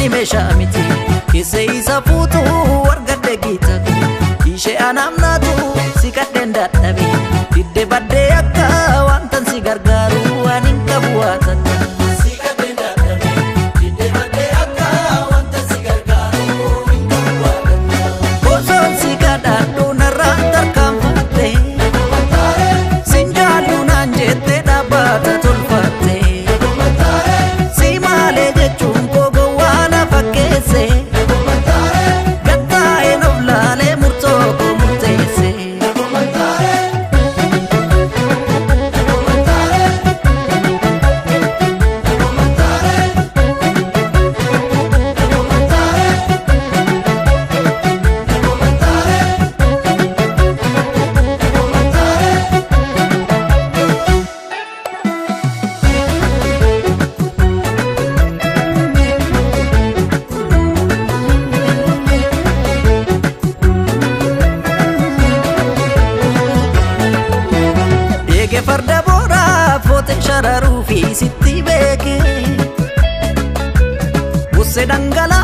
Ani meeshaa miti keessa isa fuutu argadhe giita ishee anaaf naatu si kadheen dadhabe didde baddee akka wantan si gargaaru waan hin qabu waa takka. Si kadheen dadhabe didde baddee akka wantan si gargaaru hin qabu waa takka. Osoon si kadhadhu narraan tarkaanfatte sin jaallu naan jette dhaabbata tolfatte. Si maalee jechuun koo gowwaa na fakkeesse. Gattaa'een of laalee murtoo koo murteesse. Eege farda booraa foote shararuu fi sitti beeke. Busse dhangala'aa.